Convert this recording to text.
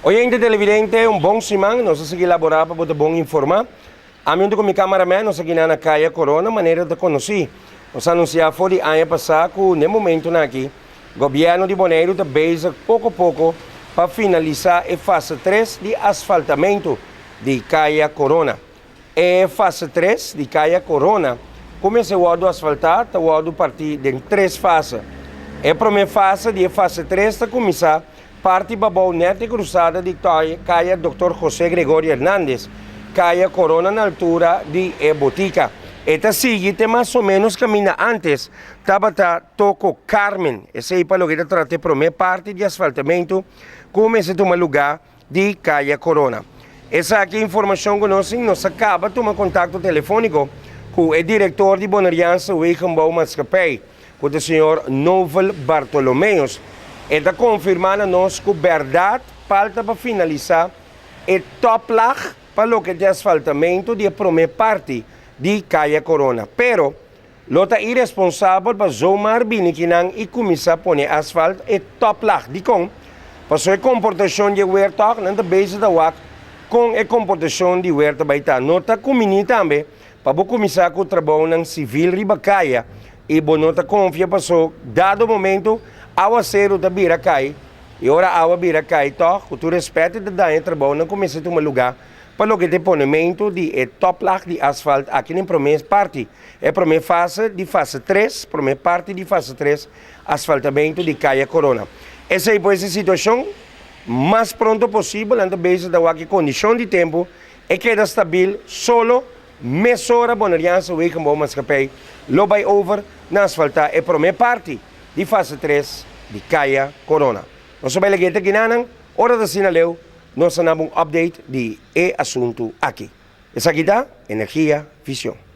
Oyente televidente, un bon siman, nos a sigui laborá pa bo ta bon informá. Ami huntu ku mi cameraman nos a gina na Kaya Corona manera ta konosí. Nos a anunsiá for di aña pasá ku n'e momentunan aki gobièrnu di Boneiru ta bezig poko poko pa finalisá e fase tres di asfaltamentu di Kaya Corona. E fase tres di Kaya Corona ku mester wòrdu asfaltá ta wòrdu partí den tres fase. E promé fase di e fase tres ta kuminsá parti babou nèt e krusada di Kaya Doktor José Gregorio Hernandez, Kaya Corona na altura di e botika. E ta sigui te mas o ménos kaminda ántes tabata Toko Carmen. Esei pa loke ta trata e promé parti di asfaltamentu ku mester tuma lugá di Kaya Corona. Esaki informashon ku nos tin, nos a kaba tuma kontakto telefóniko ku e direktor di Boneriaanse Wegenbouw Maatschappij, ku ta señor Novel Bartolomeus. E ta konfirmá na nos ku bèrdat falta pa finalisá e toplaag pa loke ta e asfaltamentu di e promé parti di Kaya Corona. Pero lo ta iresponsabel pa zomaar bini kinan i kuminsá pone asfalt e toplaag. Dikon? Pasobra e komportashon di e wer tòg nan ta bezig ta wak kon e komportashon di wer ta bai ta. No ta kuminí tambe pa bo kuminsá ku trabounan sivil riba kaya i bo no ta konfia paso dado momento awaseru ta bira kai i ora awa bira kai tòg ku tur rèspèt e ta daña e trabounan ku mester tuma lugá pa loke ta e ponementu di e toplaag di asfalt aki den promé parti. E promé fase di fase tres, promé parti di fase tres, asfaltamentu di Kaya Korona. Esei pues e situashon, mas pronto posibel nan ta bezig ta wak e kondishon di tempu e keda stabil solo mesora Boneriaanse Wegenbouwmaatschappij lo bai over na asfaltá e promé parti di fase tres di Kaya Korona. Nos a bai lag'é ta ginanan, ora ta asina leu nos a naba un update di e asuntu aki. Esaki ta Energia Vision.